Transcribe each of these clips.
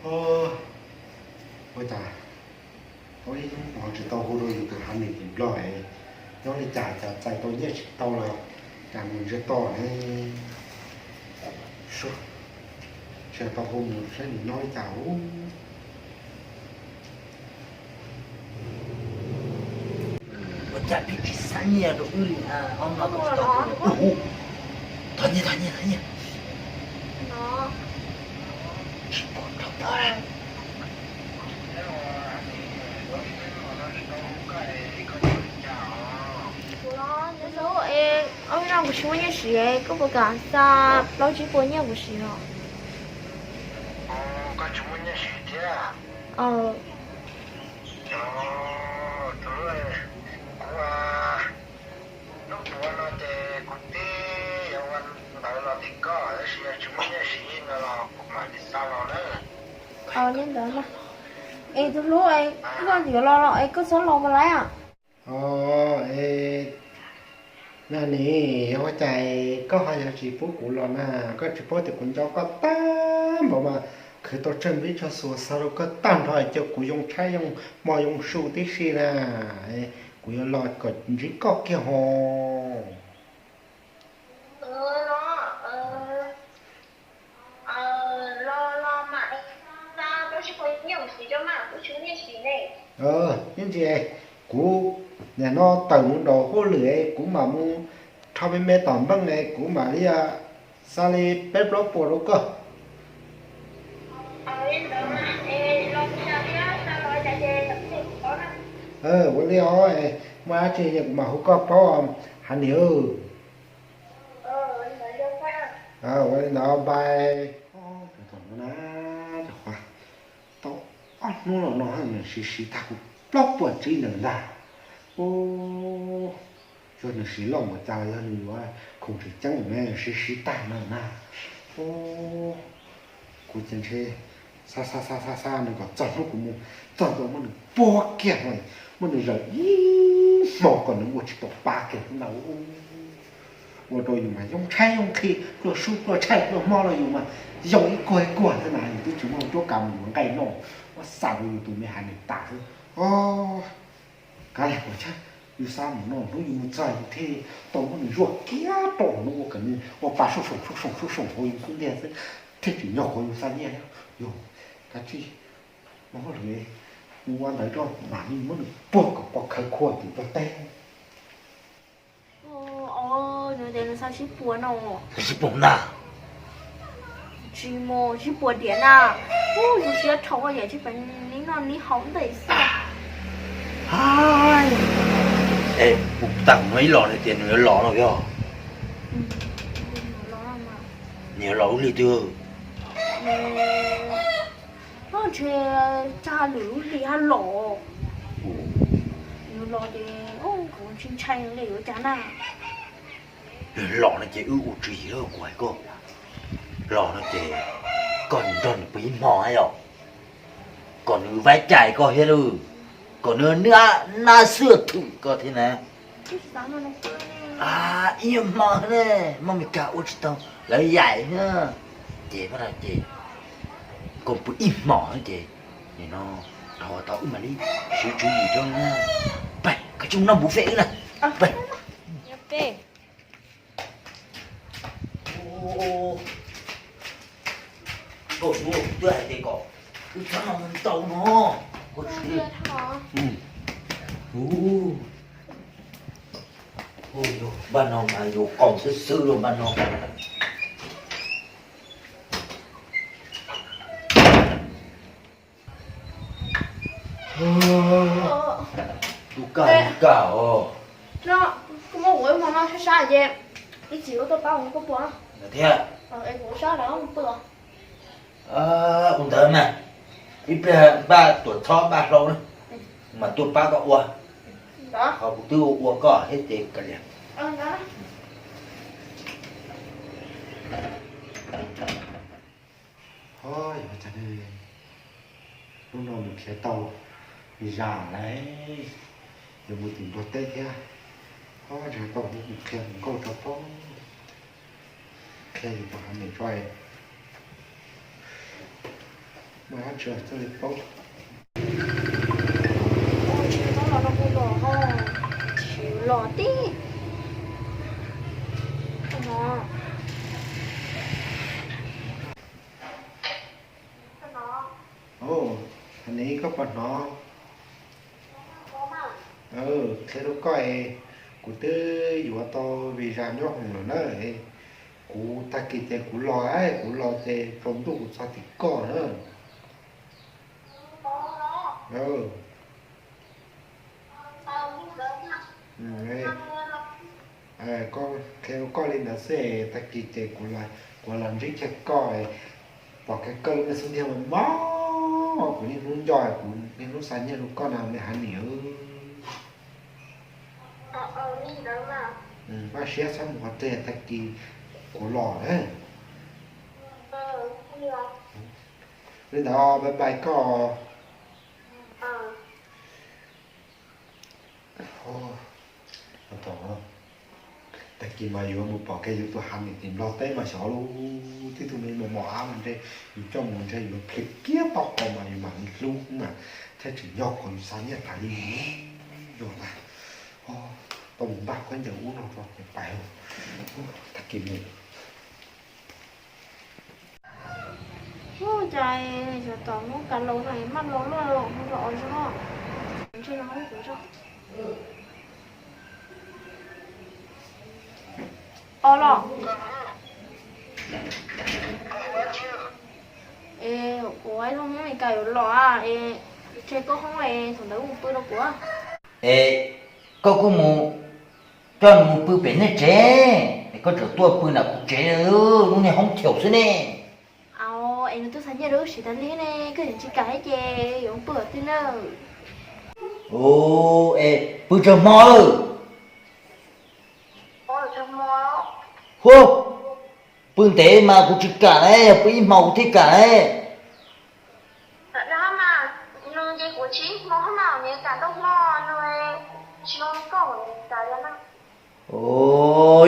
Ua cas ua ib hnub no tsis tau hu rau yus tus hav nws tim Nplog es nyob li cas, cas txais tau nyiaj tsis tau los cas mus ntsiag to ne. Tsis tau hu mus saib nws nyob li cas ub. Ua cas pheej tsis xa nyiaj rau wb li na, ob no tau tsis tau hu. Thov nyiaj, thov nyiaj, thov nyiaj. Tsis pom rau pom. Hnub no kuv tsis muaj nyiaj siv, koj puas kam xa plaub tsib puas nyiaj kuv siv os? Li ntawd na. Es tus hlub, koj yuav los los es koj txhob los puas laib? Os, es, na nim, yog ua cas koj ho yuav tsis pub kuv los na? Koj tsis paub tias kuv nco koj tag npaum mas khwv tau tsawg npib tsawg xus xa rau koj tag nrho, cia kuv yoo tshaib yoo hmo yoo su tib si na. Kuv yuav los kom ntsib koj kiag ho. Ib ntsis kuv nim no tawm mus nraum hauj lwm, kuv mam mus rho me me tom npeej, kuv mam li xa li peb plaub puas rau koj. Ua li os, muaj dab tsi kuv mam hu koj paub, hav nim. Ua li ntawd, bye. Tau ob hnub los no nws siv siv tag kuv plaub puas tsib ntawd ntag. Yog nws siv loj npaum cas los yog nws yuav khoom tseem ceeb ne, siv siv tag no na. Kuv ces ntshe xa xa xa xa xa nws kom txog hnub kuv mus txog ntawd muab nws puag kiag no, muab nws zaws ib hmo kom nws ua tsis tau pa kiag ntag. Ua rau yus mas yoo tshaib yoo nqhis, pluaj sub pluaj tshaij pluaj hmo los yus mas yoo ib kuag ib kuag thiab na, yus twb tsis muaj cuab kav mus yuav nqaij noj, muab xa rau yus tus me hav nws tas xwb. Kav liam, yus xa mus no hnub yus mus txog yus thiaj tau muab nws zuaj kiag rau hauv no ua kom nws ua pa sub soom sub soom sub soom hauv yus xub ntiag xwb, thiaj tseem nyog qhuav yus xa nyiaj. Yog kav tsij mus hauj lwm, mus ua ntawd rau mam li muab nws puag kom pov khawv khua tim Nplog teb. Nws tias nws xa tsib puas no. Tsib puas na? Tsis mus, tsib puas diam na. Yus siab dhau yam tsis pom nws noj nws haus ntej xwb. Es kuv tag no ib los nws tias nws yuav los no yog? Nws yuav los ua li twg? Ntshe tsa lwm lub hli hab los. Nws los ces kuv ntshai ntshai li yuav cas na. Nws los no ces wb ua tswv yim, kuv hais koj, los no ces koj nrog nws pw ib hmo yom, kom nws vaib cais koj thiab lauj, kom nws nab xwb thwm koj thiab na. Ib hmo ne, moj Mes Kas ua tsis tau lawv yaim na. Ces ces koj pw ib hmo ces nim no rau tau wb mam li siv tswv yim rau na. Pab, koj tsis mus noj buffet wb na. Pab. Nkauj Hnub, twb hais tias kom wb txhob noj ntau no. Nkauj Hnub, npaj no mas yuav qaug xwb xwb los npaj no. Tus kaj, tus kaj os. Koj muab kuv ib hmo no sab sab ces ib txhis koj tuaj pab kuv koj puas thiab. Kuv sab lawm pw. Ua ntawd mas ib pliag npaj tuam txhob npaj hlau na, mas tuaj pab koj ua. Qhov kuv twb ua ua koj thiab ces kav liam. Ho yog cas hnub no nws khiav tau zam lawm, yuav mus tim Nplog teb thiab. Ho ntshai tau hnub mus qhia hluas nkauj tso pob, qhia yus tus hav nws tso. Mas tsis txawj li paub. Tsis los no kuv los ho, tsis los tib no. Thaum ne koj puas hnov? Qhia rau koj es, kuv twb yuav tau visa nyob hoom lawm na. Kuv tag kis ces kuv los, kuv los ces tsaus ntuj kuv txog tim koj na. Qhia rau koj li ntawd xwb, tag kis ces kuv los ntsib kiag koj, pom kiag koj lub me xub ntiag mos mos, kuv niaj hnub nco, kuv niaj hnub xa nyiaj rau koj na me hav nim. Pab siab txhob mus qhov twg, tag kis kuv los. Li ntawd bye bye koj. Tag kis mas yuav mus pom kiag yus tus hav nim tim Nplog teb mas xyov lub tib tug me mos mos av mas ntshe yus coj mus ntshe yuav plhis kiag taub hau mas yus mam li hlub mas thiaj tseem yog qhov yus xa nyiaj tas li yog na. Tau mus npaj khaub ncaws ub no tso ces pais. Tag kis mus. Ua cas xyov tom muab kav laus no maj laus luaj los mus los zog no. Ntshe no kuv zog. Os los. Es kuv ib tug Hmoob Mes Kas yuav los es, tseg koj hoob es thaum ntawd mus pw rau kuv. Es koj kuj mus coj nws mus pw pem nej tsev, es koj tseem tuaj pw nram kuv tsev, lub niag hoob chaum xwb ne. Es nws twb xa nyiaj rau wb siv tas li ne, koj tseem tsis kam thiab ces yuav mus pw qhov twg na? Es pw tsawg hmo lawm? Huab, pw ntev mas kuv tsis kam ne, yog pw ib hmo kuv thiaj kam ne.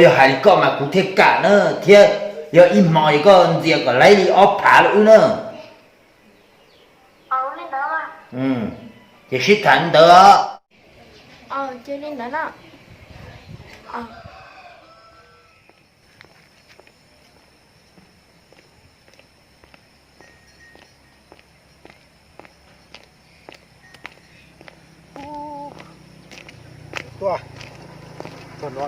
Yog hais li koj mas kuv thiaj kam na, thiab yog ib hmo es koj ntxias kom laib li ob phav rau wb na. Ces sib tham li ntawd. Tuaj, txog no,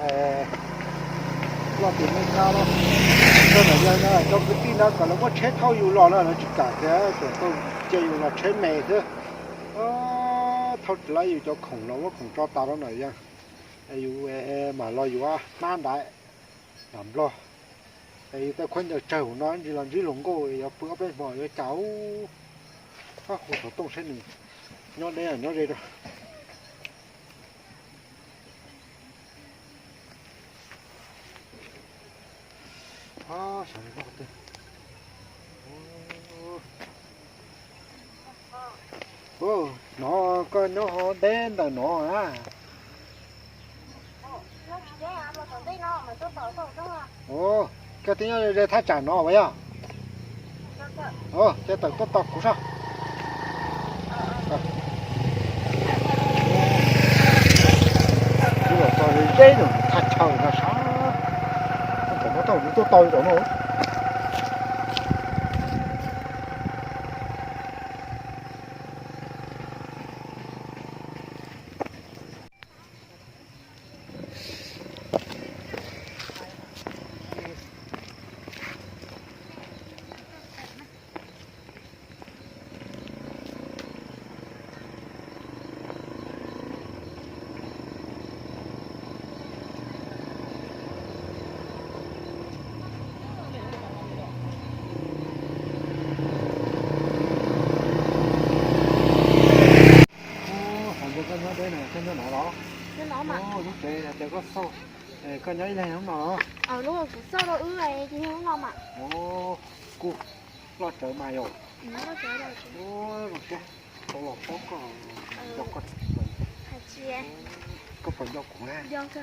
loj tim Meskas los, txog no yog cov kwv tij no kom lawv muab tsheb thauj yus los no lawv tsis kam tias tseem tau cia yus los tsheb me xwb. Thauj tsis laib yus cov khoom los muab khoom tso tas rau na yog, yus mam los yuav hnab ntawd nram Nplog. Es yus tej khaub ncaws tsawg no ntsis los ntsib luag nkauj yuav pw ob peb hmo yuav cas ub. Hu xov tooj saib nws nyob deb nyob ze rau. No koj nyob ho deb ntawm no a. Koj twb nyob ze thaj tsam no uas yog. Ces tawm tuaj tos kuv soj. Kuv los txog ze ze nws thaj chaw no sab. Thaum no thaum nws tuaj tau li no. Nyob no los? Lub tsev hais tias koj xauj, koj nyob ib leeg hnub no los? Lub kuv xauj rau wb hnub no mas. Kuj loj tsawv mas yom. Zoo siab tau los paub koj, nco koj, koj puas nco kuv na? Nco.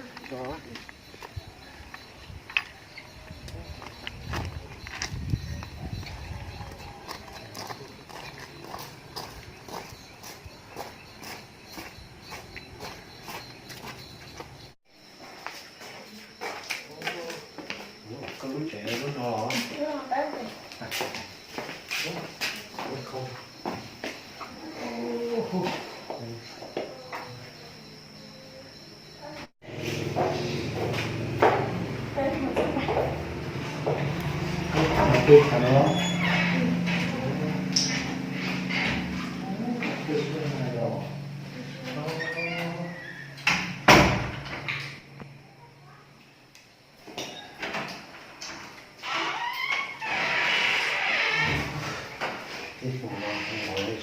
Ib hmo no hu ua li,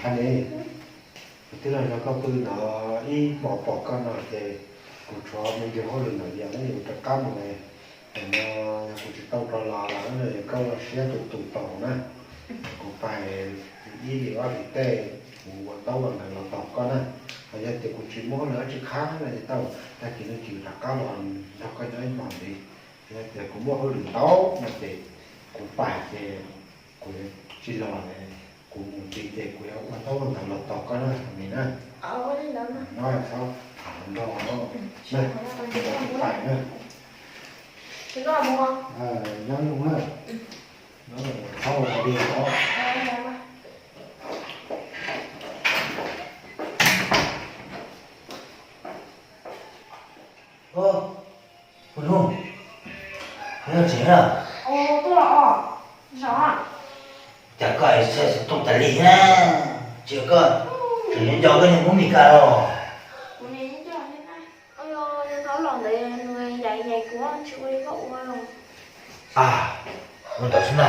a ne, kuv twb los nrog koj pw no, ib hmo pom koj no ces kuv tshuav me ntsis hauj lwm ntawm yam no yuav rov qab mus. Tam no yog kuv tsis tau rov los lawm no, koj los siab tus tus tau na. Kuv pais ib hlis ob hlis tej, kuv ua ntaub ua ntawv los tos koj na. Ho yog tias kuv tsis muaj hauj lwm dab tsi qhab no ces tau, tag kis no ces rov qab los nrog koj nyob ib hmos ntxiv. Yog tias kuv muaj hauj lwm ntau no ces kuv pais ces kuv tsis los, kuv mus ntxiv ces kuv yuav ua ntaub ua ntawv los tos koj na, me na. No txhob nrog kuv pais na. Nyob zoo na, txhob ua li os. Hu Nug, nyob tsev na. Cas koj txhais xov tooj tas li na? Tsis koj tseem nco koj niag Hmoob Mes Kas los? A, ua ntawd xwb na.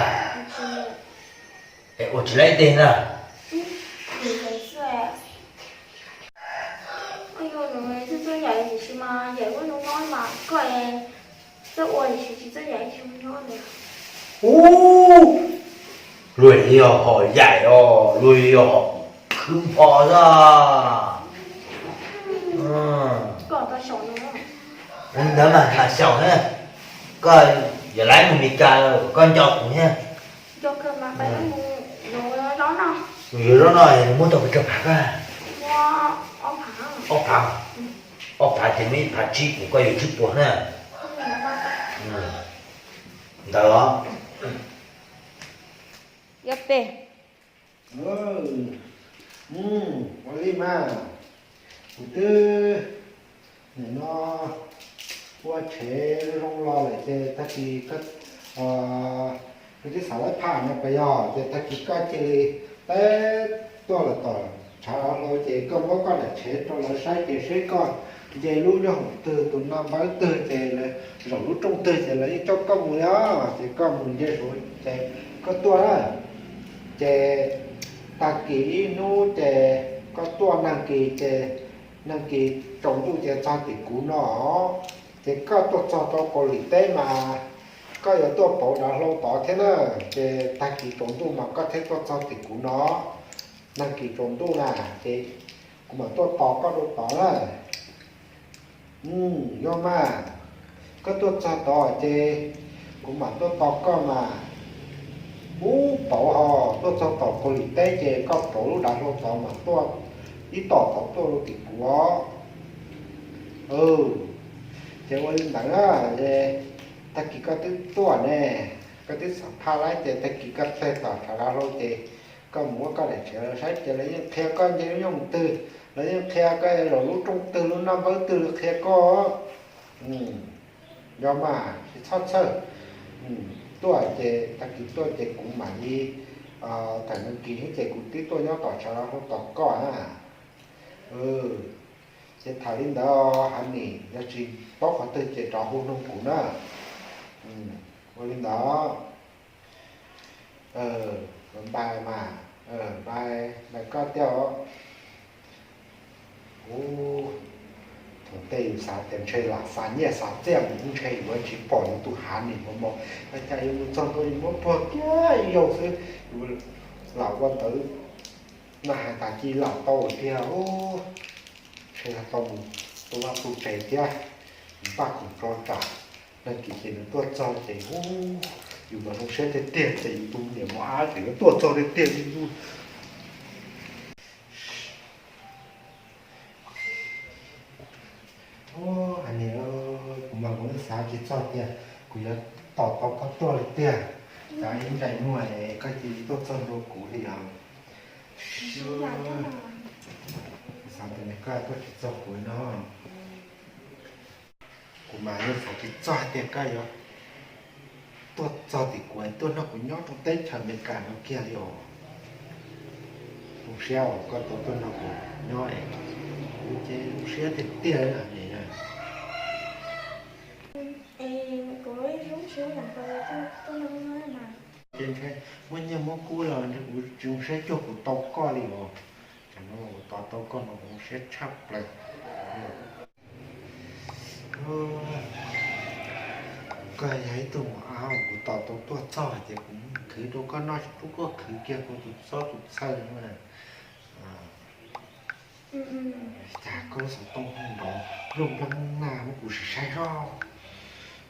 Es ua tsis laib dej na. Ub, luag yog hom yaim os, luag yog hom khwv npo xwb. Ua li ntawd mas mam xyaum na. Koj yuav laib mus Mes Kas, koj nco kuv thiab. Nws yuav zaub noj, nws muab tau pes tsawg phav koj? Ob phav, ob phav ces muaj ib phav tsib puas, koj yuav tsib puas na. Ntawd os. Ua li mas, kuv twb nim no ua tshev zoo los lawm ces tag kis koj, kuv twb xav lawv phaj no pas yog ces tag kis koj cia li teb tuaj lawm tom tshav hlau ces koj muab koj daim tshev rau lawv saib ces seb koj nce lub nyob hoom twg, tus naj npawb twg ces lawv zaum lub rooj twg ces lawv yeej coj koj mus li os. Ces koj mus nce saud ces koj tuaj na. Ces tag kis ib hnub ces koj tuaj nag kis ces nag kis tsaus ntuj ces txog tim kuv no. Ces koj tuaj txog rau Kaus Lim teb mas koj yuav tuaj pauv dav hlau tod thiab na. Ces tag kis tsaus ntuj mas koj thiaj tuaj txog tim kuv no. Nag kis tsaus ntuj na ces kuv mam tuaj tos koj rau tod na. Yog mas, koj tuaj txog tod ces kuv mam tuaj tos koj mas. Ub, pauv ho, tuaj txog tom Kaus Lim teb ces koj pauv lub dav hlau tod mas tuaj ib tom tod tuaj rau tim kuv os. Ces ua li ntawd na, tag kis koj twb tuaj ne, koj twb xam phaj lawm ces tag kis koj txog tom tshav dav hlau ces koj mus muab koj daim tshev rau lawv saib ces lawv yeej qhia koj nce lub nyoog twg, lawv yeej qhia koj zaum lub rooj twg, lub naj npawb twg, lawv qhia koj. Yog mas, tsis txhob txhawj. Tuaj ces tag kis tuaj ces kuv mam li, thaum nag kis ces kuv twb tuaj nyob tom tshav dav hlau tos koj na. Ces tham li ntawd, Hanis, yog tsis paub qhov twg ces rov hu nug kuv na. Ua li ntawd, npais mas, npais, npais koj thiab os. Ub, thaum ntej yus xav tias ntshe lam xa nyiaj xa txiaj mus, ntshe yuav tsis pom yus tus Hanis mus mos, cas yuav mus txog ntua yus muab puag kiag ib zaug xwb, yus lam ua ntawd, na hais tas ci lam tau tiag. Ntshe tau mus tu vaj tu tsev thiab, npaj khoom tso tsam, nag kis ces nws tuaj txog ces, ub, yus mas zoo siab tiag tiag ces yus tus niam mos ab tseem yuav tuaj txog tiag tiag li. Ub, Hanis, kuv mas kuv yeej xav tsis txog tias kuv yuav tos tau koj tuaj li tiag. Xav ib ntsais muag es koj cia li tuaj txog ntua kuv li os. Xav tias nws koj tuaj tsis txog kuv no. Kuv mas yeej xav tsis txog hais tias koj yuav tuaj txog tim kuv, tuaj nrog kuv nyob rau teb chaws Amelikas no kiag li os. Zoo siab uas koj tau tuaj nrog kuv nyob es kuv ces zoo siab tiag tiag li os. Ces ntshai muab nyiaj muab kub los ntshe kuv tsis zoo siab cuag kuv tau koj li os. Tam no kuv tos tau koj no kuv zoo siab tshaj plaws. Koj yog ib tug mos ab uas kuv tos tau tuaj txog hais tias kuv khwv rau koj noj tsis pub koj khwv kiag kuv tus txob tus txhawj no. Cas koj lub xov tooj nrov nplooj npleeb na muab kuv sim saib seb.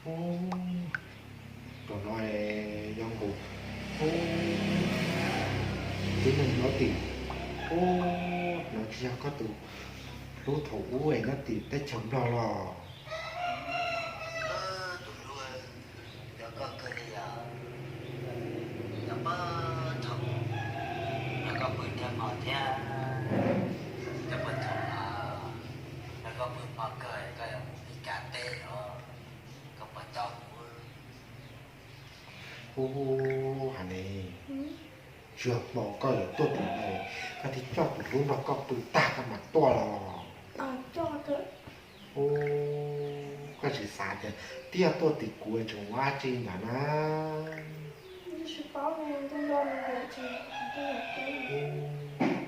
Ub, zaum no yog nkaus, ub, tib neeg nyob tim, ub, no tsis yog koj tus hlub thaum ub es nyob tim teb chaws Nplog los? Tus hlub, yog koj kawg li os. Yog pab thaum no koj pw nrhiav hmo thiab, yog pab thaum no koj pw hmo kawg koj yuav mus Meskas teb os, koj puas nco kuv? Ub, hais ne, tsis yog hmo koj yuav tuaj tim no, koj thiaj coj tus hlub nrog koj pw tag koj mam tuaj los? Ub, koj tsis xav tias thiaj tuaj tim kuv tseem ua dab tsi ntawd na?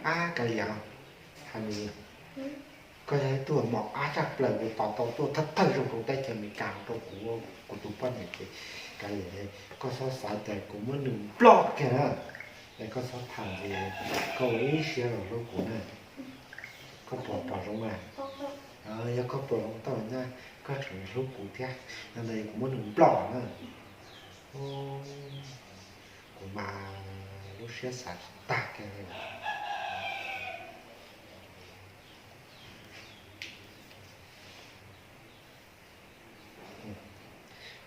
Ab, kav liam, hais ne, koj yog ib tug mos ab tshaj plaws kuv tos tau tuaj thawj thawj zaug rau teb chaws Amelikas rau kuv, kuv tus poj niam ces kav liam, koj txhob xav tias kuv muab nws nploj kiag na. Es koj txhob tham ntxiv, koj ua ib siab los hlub kuv na. Koj puas pom zoo mas? Yog koj pom zoo tau na, koj tseem hlub kuv thiab, yog ntawd kuv muab nws nploj na. Kuv mas lub siab xav tsis tag kiag li.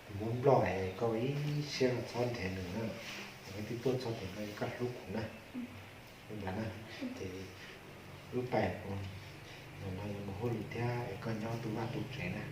Kuv muab nploj es koj ib siab los txhob nrhiav nws na. Kuv twb tuaj txog tim no es koj hlub kuv na. Li ntawd na, ces lub pais kuv no yuav mus hauj lwm thiab es koj nyob tu vaj tu tsev na.